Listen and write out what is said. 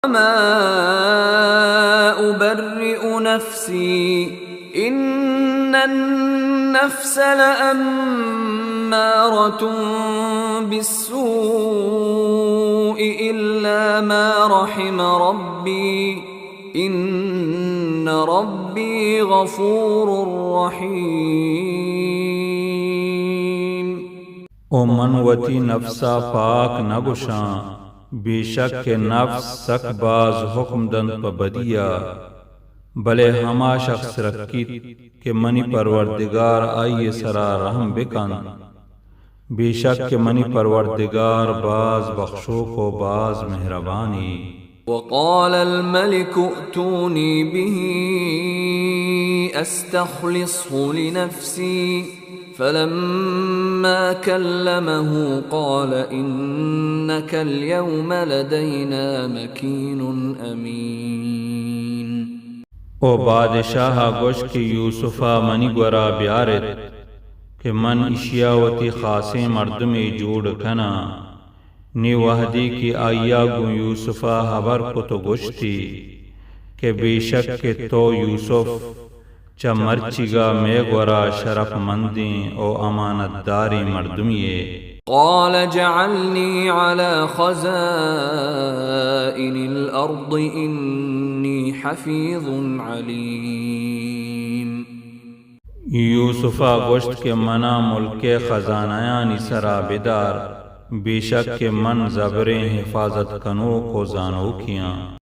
وما أبرئ نفسي، إن النفس لأمارة بالسوء إلا ما رحم ربي، إن ربي غفور رحيم۔ او من وتی نفس ءَ پاک نہ گوشاں، بے شک کہ نفس سک باز حکم دنت پہ بدی ءَ، بلے ہما شخص رکیت کہ منی پروردگار آئی ءِ سرا رحم بکنت، بے شک کہ منی پروردگار باز بخشوک و باز مہربانے۔ وقال الملك ائتوني به أستخلصه لنفسي، فلما كلمه قال إنك اليوم لدينا مكين أمين۔ او بادشاہ ءَ گوشت کہ یوسف ءَ منی گورا بیار ات کہ من ایشی ءَ وتی خاصیں مردمے جوڑ کناں۔ نی وہدے کہ آئی ءَ گوں یوسف ءَ ہبر کت و گوشتی کہ بے شک کہ تو یوسف چہ مرچیگ ءَ مئے گورا شرپ مندیں و امانت داریں مردمے ئے۔ قال اجعلني على خزائن الأرض إني حفيظ عليم۔ یوسف ءَ گوشت کہ منا ملک ءِ خزانہانی سرا بدار، بے شک کہ من زبریں حفاظت کنوک و زانوکے آں۔